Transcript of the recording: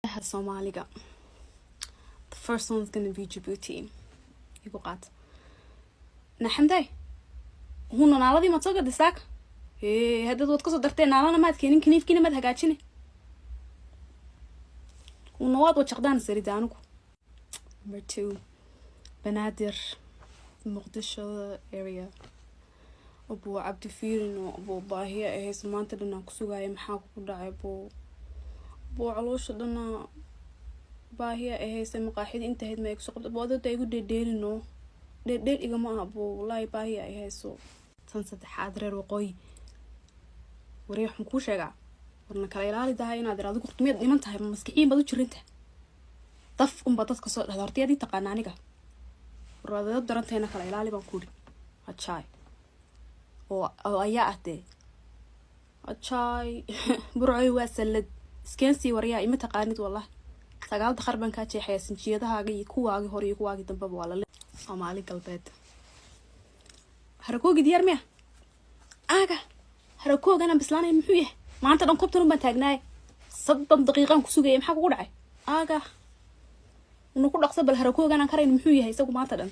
Soomaaliga. The first one's gonna be Djibouti. Igu qaat. Naxamday, huna naaladii maad soo gaday saaka? Hee, haddaad waad kasoo dartee, naalana maad keenin, kaniifkiina maad hagaajini. Huna waad wajaqdaan sarida anigu. Number two, Banaadir, Muqdisho area. Abuu Cabdi Fiirin oo abuu baahiya ahayse maanta dhan aan ku sugaya. Maxaa kugu dhacay, abuu? Abuu, caloosha dhana baahiya ahayse, maqaaxida inta ahayd ma igu qabta, abuu? Adada igu dheerdheerino, dheerdheer igama ah, abuu. Wallaahi baahiya ay hayso. Tan saddexaad, reer Waqooyi. Waree, waxaan kuu sheegaa, warna kala ilaali dahay inaad iraado. Horta miyaad dhiman tahay? Ma maskixiin baad u jirinta? Daf unbaa dadka soo dhahda. Horta yaad ii taqaana aniga? War waad darantayna, kala ilaali baan kuuri. Hajaay oo ayaa ah dee, hajaay Burcoy waa sallad iskensii. Waryaa, ima taqaanid wallah. 9 dakhar baan kaa jeexayaa. Sinjiyadahaaga iyo kuwaagii hore iyo kuwaagii dambeba waa lale. Soomaali Galbeed, harakoogi diyaar miya? Aaga harakooganaan bislaanaya muxuu yahay? Maanta dhan kobtan un baan taagnaay, 30 daqiiqaan ku sugaya. Maxaa kugu dhacay? Aaga una ku dhaqso bal. Harakooganaan karayn muxuu yahay isagu maanta dhan?